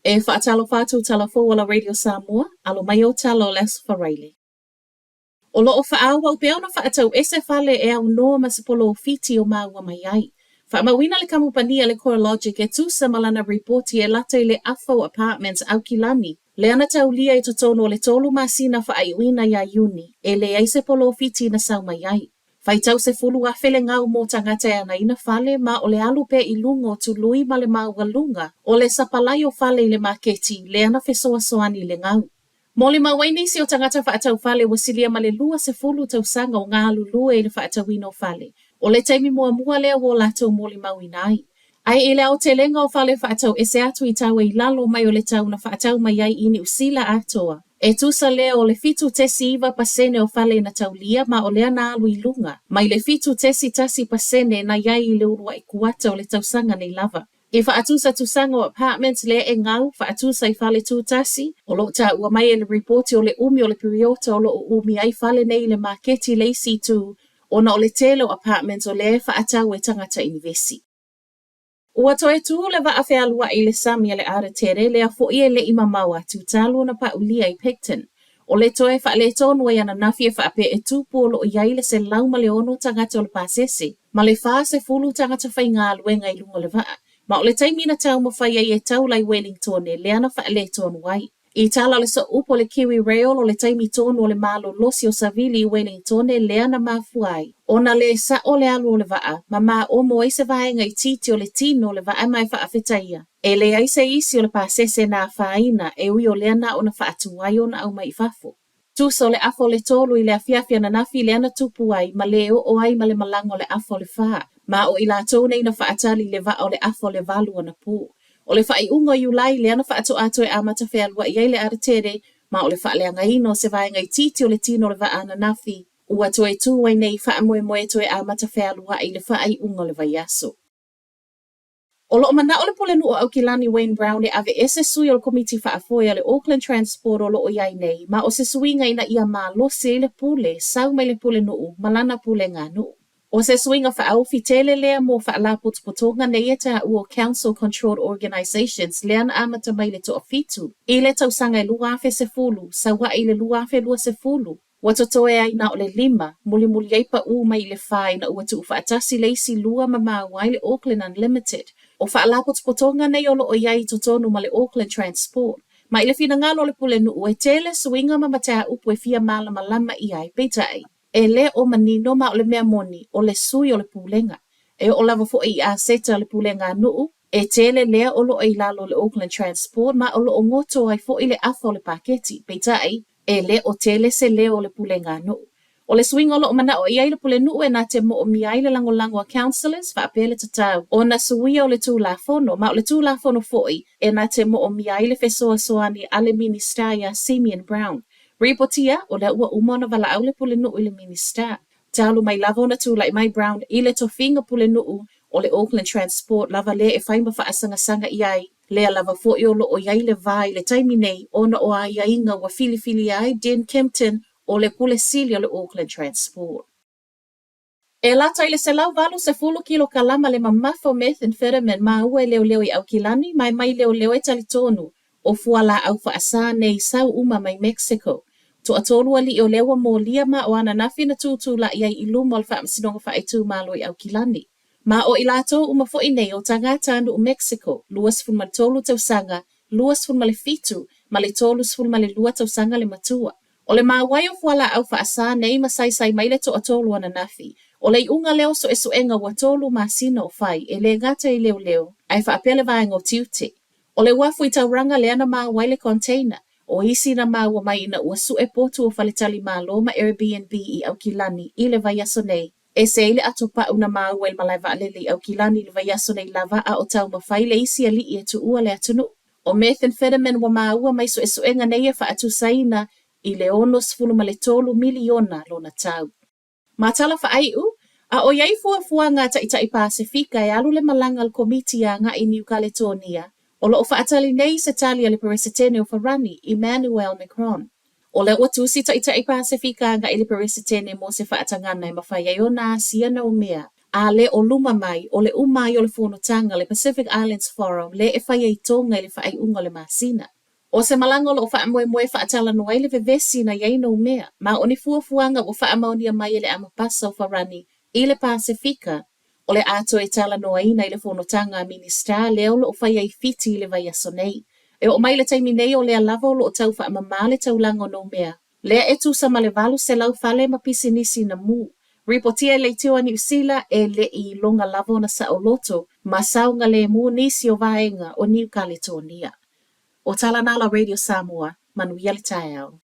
E faatalofa atu tala fou a la Radio Samoa, alo mai ou tala o le Aso Faraile. O lo o faaauau pea ona faatau ese fale e aunoa ma se polofiti o maua mai ai. Faamauina le kamupani a le CoreLogic e tusa ma lana ripoti e lata i le afa o apartments Aukilani, lea na taulia i totonu o le tolu masina faaiuina ia Iuni, e leai se polofiti na sau mai ai. Faitau 10,000 le gau mo tagata e anaina fale ma o le alu pea i luga o tului ma le maualuga o le sapalai o fale i le maketi lea na fesoasoani i le gau. Molimau ai nisi o tagata faatau fale ua silia ma le 20 tausaga o galulue i le faatauina o fale. O le taimi muamua lea ua o latou molimauina ai. Ae i le aotelega o fale faatau ese atu i tau e i lalo mai o le tau na faatau mai ai i Niu Sila atoa, e tusa lea o le 7.9% o fale na taulia ma o lea na alu i luga mai le 7.1% na i ai i le uluai kuata o le tausaga nei lava. I faatusatusaga o apartments lea e gau, faatusa i fale tutasi, o lo o taua mai e le ripoti o le umi o le piriota o lo o umi ai fale nei i le maketi i le isi itu ona o le tele o apartments o lea e faatau e tagata inivesi. Ua toe tū le vaa fealuai i le sami a le Aratere lea foi e le i mamao atu talu ona paulia i Picton. O le toe faaletonu ai ananafi e faapea e tupu o lo o i ai le 106 tagata o le pasese ma le 40 tagata faigaluega i luga o le vaa, ma o le taimi na taumafai ai e taula i Welingtone lea na faaletonu ai. I tala o le sooupu o le Kiwi Rail o le taimi tonu o le malolosi o Savili i Welingtone lea na mafua ai ona lē sa'o le alu o le vaa ma maomo ai se vaega itiiti o le tino o le vaa ma e faafetaia e leai se isi o le pasese na afaina e ui o lea na ona faatuai ona aumai i fafo. Tusa o le 2:30 i le afiafi ananafi lea na tupu ai ma lē oo ai ma le malaga o le 3:30, ma o i latou nei na faatali i le vaa o le 7:30 anapō. O le faaiuga o Iulai lea na faatoa toe amata fealuai ai le Aratere ma o le faaleagaina o se vaega itiiti o le tino o le vaa ananafi ua toe tū ai nei faamoemoe toe amata fealuai i le faaiuga o le vaiaso. O lo o manaʻo le Pulenuu o ʻAukilani Wayne Brown e aveese sui o le Komiti Faafoe a le Auckland Transport o lo o i ai nei, ma o se suiga ina ia malosi ai le pule sau mai le pulenuu ma lana puleganuu. ʻO se suiga faaofi tele lea mo faalapotopotoga nei e taua o Council Controlled Organisations lea na amata mai le toafitu i le tausaga e 2010 sau aʻe i le 2020. Ua totoe ai na o le lima, mulimuli ai paʻū mai i le fā ina ua tuufaatasi le isi lua ma maua ai le Auckland Unlimited. ʻO faalapotopotoga nei o lo o i ai i totonu ma le Auckland Transport. Ma i le finagalo o le pulenuu, e tele suiga ma mataupu e fia malamalama ʻia ai, peitai, e le o manino ma o le mea moni, o le sui o le pulega. E oo lava foi i aseta a le puleganuu, e tele lea o lo o i lalo o le Auckland Transport ma o lo o goto ai foi le afa o le paketi, peitai, E le o tele se leo o le puleganuu. O le suiga o lo o manaʻo i ai le pulenuu e na te moomia ai le lagolago a councillors faapea le tatau ona suia o le Tulafono, ma o le Tulafono foi e na te moomia ai le fesoasoani a le Minisita iā Simeon Brown. Ripotia, o lea ua uma ona valaau le pulenuu i le Minisita. Talu mai lava ona tulai mai Brown i le tofiga pulenuu o le Auckland Transport lava lea e fai ma faasagasagaʻi ai, lea lava foi o lo o i ai le va i le taimi nei ona o aiaiga ua filifilia ai Den Kempton o le Pule Sili o le Auckland Transport. E lata i le 180 kilokalama le mamafa o methamphetamine maua e leoleo i ʻAukilani ma e mai leoleo e talitonu o fualaau faasā nei sau uma mai Mexico. Toatolu aliʻi o lea ua molia ma o ananafi na tūtūlaʻi ai i luma o le Faamasinoga Faaitumalo i ʻAukilani. Ma o i latou uma foi nei o tagata nuʻu Mexico, 23 tausaga, 27 ma le 32 tausaga le matua. O le maua ai o fualaau faasā nei ma saisai mai le toatolu ananafi, o le iuga lea o suesuega ua tolu masina o fai, e lē gata i leoleo, ae faapea le vaega o tiute. O le uafu i Tauranga lea na maua ai le container, o isi na maua mai ina ua sue potu o faletalimalo ma Airbnb i ʻAukilani i le vaiaso nei. Ese ai le ato paʻu na maua i le malae vaalele i ʻAukilani i le vaiaso nei lava a o taumafai le isi aliʻi e tuua le atunuu. ʻO methamphetamine ua maua mai suesuega nei e faatusaina i le 63 miliona lona tau. Ma tala faaiu, a ʻo i ai fuafuaga a Taitai Pasefika e alu le malaga a le Komiti agai i Niu Kaletonia, o lo o faatali nei se tali a le Peresetene o Farani, Emmanuel Macron. O lea ua tusi Taitai Pasefika agai i le Peresetene mo se faatagana e mafai ai ona asia Noumea. A lea o luma mai, o le uma ai o le fonotaga a le Pacific Islands Forum lea e faia i Toga i le faaiuga o le masina. O se malaga o lo o faamoemoe e faatalanoa ai le vevesi na i ai Noumea, ma o ni fuafuaga ua faamaonia mai e le Amepasa o Farani i le Pasefika, o le a toe talanoaina i le fonotaga a Minisita lea o lo o faia i Fiti i le vaiaso nei. E oo mai i le taimi nei o lea lava o lo o tau faamama le taulaga o Noumea, lea e tusa ma le 800 fale ma pisinisi na mu. Ripotia e Leitio a Niu Sila e le i iloga lava ona saoloto ma saogalemu nisi o vaega o Niu Kaletonia. O tala na a la Radio Samoa, manuia le taeao.